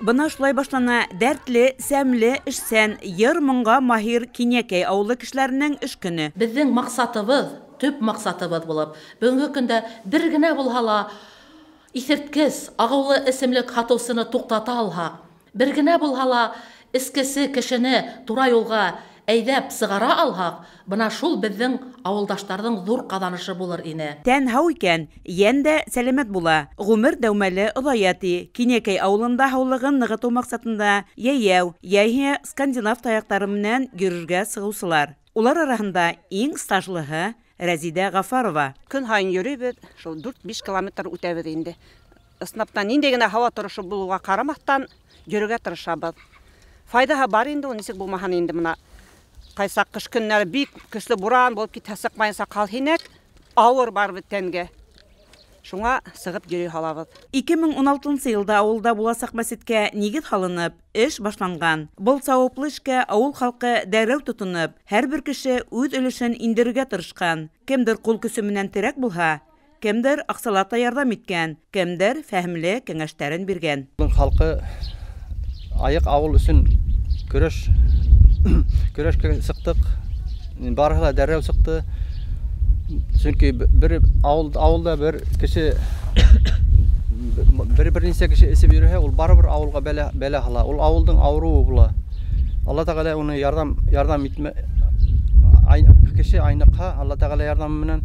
Бына шулай башлана дәртле, сәмле, эшсән, йыр-моңға маһир Кинйәкәй ауылы кешеләренең эш көнө. Беҙҙең маҡсатыбыҙ, төп маҡсатыбыҙ булып, бөгөнгө көндә бер генә булһа ла иҫерткес, ағыулы эсемлек һатыусыны туҡтата алһаҡ, бер генә булһа ла эскесе кешене тура юлға әйҙәп сығара алһаҡ, бына шул беҙҙең ауылдаштарҙың ҙур ҡаҙанышы булыр ине. Тән һау икән, йән дә сәләмәт була. Ғүмер дәүмәле оҙая, ти. Кинйәкәй ауылында һаулығын нығытыу маҡсатында йәйәү, йәиһә скандинав таяҡтары менән йөрөргә сығыусылар. Улар араһында иң стажлыһы Рәзидә Ғафарова. Көн һайын йөрөйбөҙ, шул 4-5 километр үтәбеҙ инде. Ысынлап та ниндәй генә һауа торошо булыуға ҡарамаҫтан йөрөргә тырышабыҙ. Файҙаһы бар инде, ул нисек булмаһын инде бына. Ҡайсаҡ ҡыш көннәре бик көслө буран булып китһә, сыҡмайынса ҡалһинәк, ауыр барыбыҙ тәнгә. Шуңа сығып йөрөй һалабыҙ. 2016 йылда ауылда буласаҡ мәсеткә нигеҙ һалынып, эш башланған. Был сауаплы эшкә ауыл халҡы дәррәү тотоноп, һәр бер кеше үҙ өлөшөн индерергә тырышҡан. Кемдер ҡул көсө менән терәк булһа, кемдер аҡсалата ярҙам иткән, кемдер фәһемле кәңәштәрен биргән. Бының халҡы айыҡ ауыл өсөн көрәшкә сыҡтыҡ. Барыһы ла дәррәү сыҡты. Сөнки бер ауылда бер кеше, бер нисә кеше эсеп йөрөһә, ул барыбер ауылға бәлә һала. Ул ауылдың ауырыуы була. Алла Тәғәлә уны ярҙам итмә, кеше айныҡһа, Алла Тәғәлә ярҙамы менән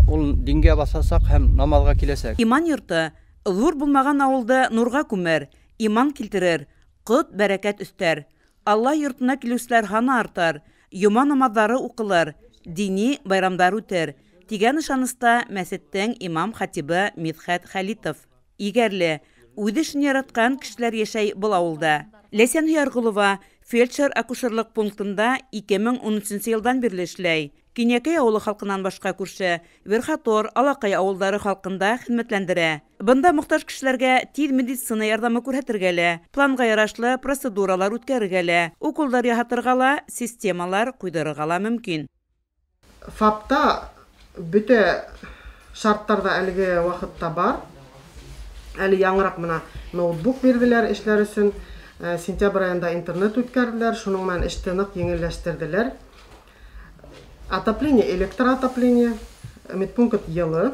ул дингә баҫасаҡ һәм намаҙға киләсәк. Иман йорто ҙур булмаған ауылды нурға күмер, иман килтерер, ҡот бәрәкәт өҫтәр. Алла йортона килеүселәр һаны артар, йома намаҙҙары уҡылыр, дини байрамдар үтер, тигән ышаныста мәсеттең имам хатибы Мидхәт Хәлитов. Егәрле, үҙ эшен яратҡан кешеләр йәшәй был ауылда. Ләйсән Һөйәрғолова фельдшер-акушерлыҡ пунктында 2013 йылдан бирле эшләй. Кинйәкәй ауылы халҡынан башҡа күрше Верхотор, Алаҡай ауылдары халҡында хеҙмәтләндерә. Бында мохтаж кешеләргә тиҙ медицина ярҙамы күрһәтергә лә, планға ярашлы процедуралар үткәрергә лә, уколдар яһатырға ла, системалар ҡуйҙырырға ла мөмкин. ФАПта бөтә шарттар ҙа әлеге ваҡытта бар. Әле яңыраҡ бына ноутбук бирҙеләр эшләр өсөн. Сентябрь айында интернет үткәрҙеләр, шуның менән эште ныҡ еңелләштерҙеләр. Отопление, электроотопление, медпункт йылы,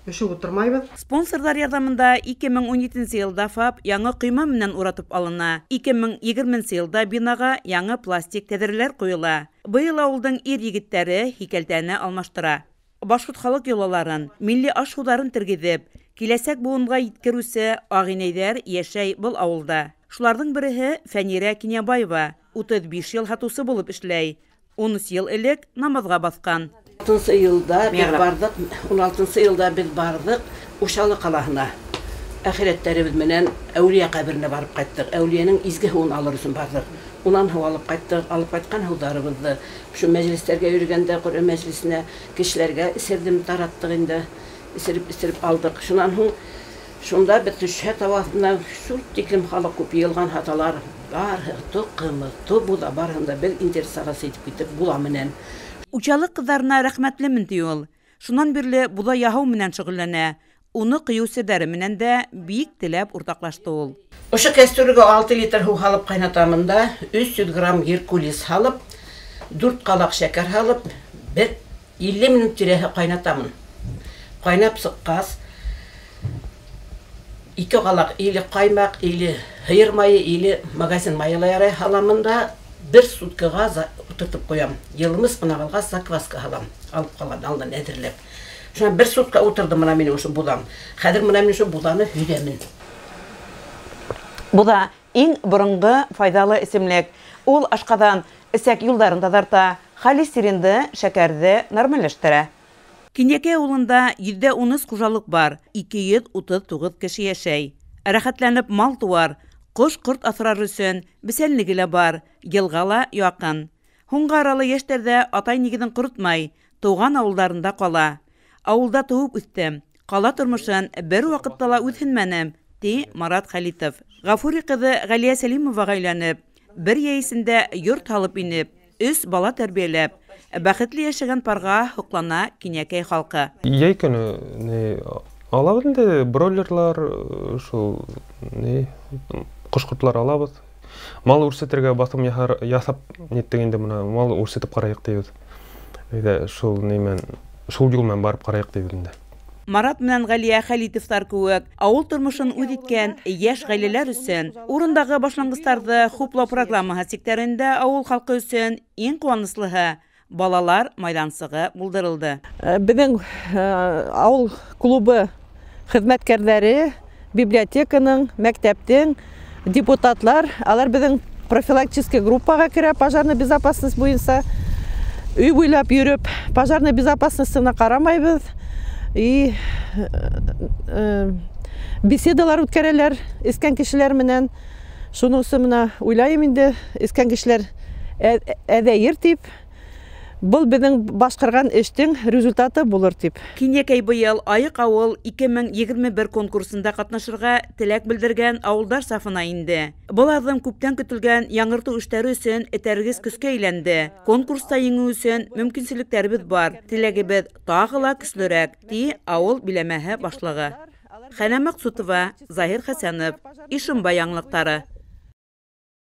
өшөп ултырмайбыҙ. Спонсорҙар ярҙамында 2017 йылда ФАП яңы ҡойма менән уратып алына. 2020 йылда бинаға яңы пластик тәҙрәләр ҡуйыла. Быйыл ауылдың ир егеттәре һикәлтәне алмаштыра. Башҡорт халыҡ йолаларын, милли аш-һыуҙарын тергеҙеп, киләсәк быуынға еткереүсе ағинәйҙәр йәшәй был ауылда. Шуларҙың береһе Фәнирә Кинйәбаева, 35 йыл һатыусы булып эшләй. 13 йыл элек намаҙға баҫҡан. Алтынсы йылда беҙ барҙыҡ, ун алтынсы йылда беҙ барҙыҡ Учалы ҡалаһына. Әхирәттәребеҙ менән әүлиә ҡәберенә барып ҡайттыҡ. Әүлиәнең изге һыуын алыр өсөн барҙыҡ. Унан һыу алып ҡайттыҡ, алып ҡайтҡан һыуҙарыбыҙҙы шул мәжлестәргә йөрөгәндә, Ҡөрьән мәжлесенә кешеләргә эсерҙем, тараттыҡ инде. Эсереп-эсереп алдыҡ. Шунан һуң шунда беҙ төшһә тауафына шул тиклем халыҡ күп йыйылған һаталар. Барыһы тоҡымы, тобуҙа барыһында беҙ интересоваться итеп киттек була менән. Учалы ҡыҙҙарына рәхмәтлемен, ти ул. Шунан бирле буҙа яһау менән шөғөлләнә. Уны ҡыйыу серҙәре менән дә бик теләп уртаҡлашты ул. Ошо кәстрүлгә 6 литр һыу һалып ҡайнатамын да, 300 грамм геркулес һалып, 4 ҡалаҡ шәкәр һалып, бер 50 минут тирәһе ҡайнатамын. Ҡайнап сыҡҡас, 2 ҡалаҡ или ҡаймаҡ, или һыйыр майы, или магазин майы ла ярай һаламын да, бер суткаға ултыртып ҡуям. Йылымыс ҡына ҡалғас, закваска һалам, алып ҡалған алдан әҙерләп. Шунан бер сутка ултырҙым бына минең ошо буҙам. Хәҙер бына мин ошо буҙаны һөҙәмен. Буҙа иң боронғо файҙалы эсемлек. Ул ашҡаҙан эсәк юлдарын таҙарта, холестеринды, шәкәрҙе нормальләштерә. Кинйәкәй ауылында 113 хужалыҡ бар, 239 кеше йәшәй. Рәхәтләнеп мал-тыуар, ҡош-ҡорт аҫрар өсөн бесәнлеге лә бар, йылға ла яҡын. Һуңғы арала йәштәр ҙә атай нигеҙен ҡоротмай, тыуған ауылдарында ҡала. Ауылда тыуып үҫтем, ҡала тормошон бер ваҡытта ла үҙһенмәнем, ти Марат Хәлитов. Ғафури ҡыҙы Ғәлиә Сәлимоваға өйләнеп, бер йәй эсендә йорт һалып инеп, 3 бала тәрбиәләп, бәхетле йәшәгән парға һоҡлана Кинйәкәй халҡы. Йәй көнө Алабыҙ инде бройлерлар, шул ни ҡош-ҡортлар алабыҙ. Мал үрсетергә баҫым яһап ниттек инде, бына мал үрсетеп ҡарайыҡ тибеҙ. Әйҙә шул ни менән, шул юл менән барып ҡарайыҡ тибеҙ инде. Марат менән Ғәлиә Хәлитовтар кеүек ауыл тормошон үҙ иткән йәш ғаиләләр өсөн урындағы башланғыстарҙы хуплау программаһы сиктәрендә ауыл халҡы өсөн иң ҡыуаныслыһы балалар майҙансығы булдырылды. Беҙҙең ауыл клубы хеҙмәткәрҙәре, библиотеканың, мәктәптең депутатлар, алар беҙҙең профилактический группаға керә пожарная безопасность буйынса. Өй буйлап йөрөп, пожарная безопасностына ҡарамайбыҙ. И беседалар үткәрәләр эскән кешеләр менән. Шуның өсөн менә уйлайым инде, эскән кешеләр әҙәйер тип. Был беҙҙең башҡарған эштең результаты булыр тип. Кинйәкәй быйыл Айыҡ ауыл 2021 конкурсында ҡатнашырға теләк белдергән ауылдар сафына инде. Был аҙым күптән көтөлгән яңыртыу эштәре өсөн этәргес көскә әйләнде. Конкурста еңеү өсөн мөмкинселектәребеҙ бар. Теләгебеҙ тағы ла көслөрәк, ти ауыл биләмәһе башлығы. Хәнә Маҡсутова, Заһир Хәсәнов, Ишембай яңылыҡтары.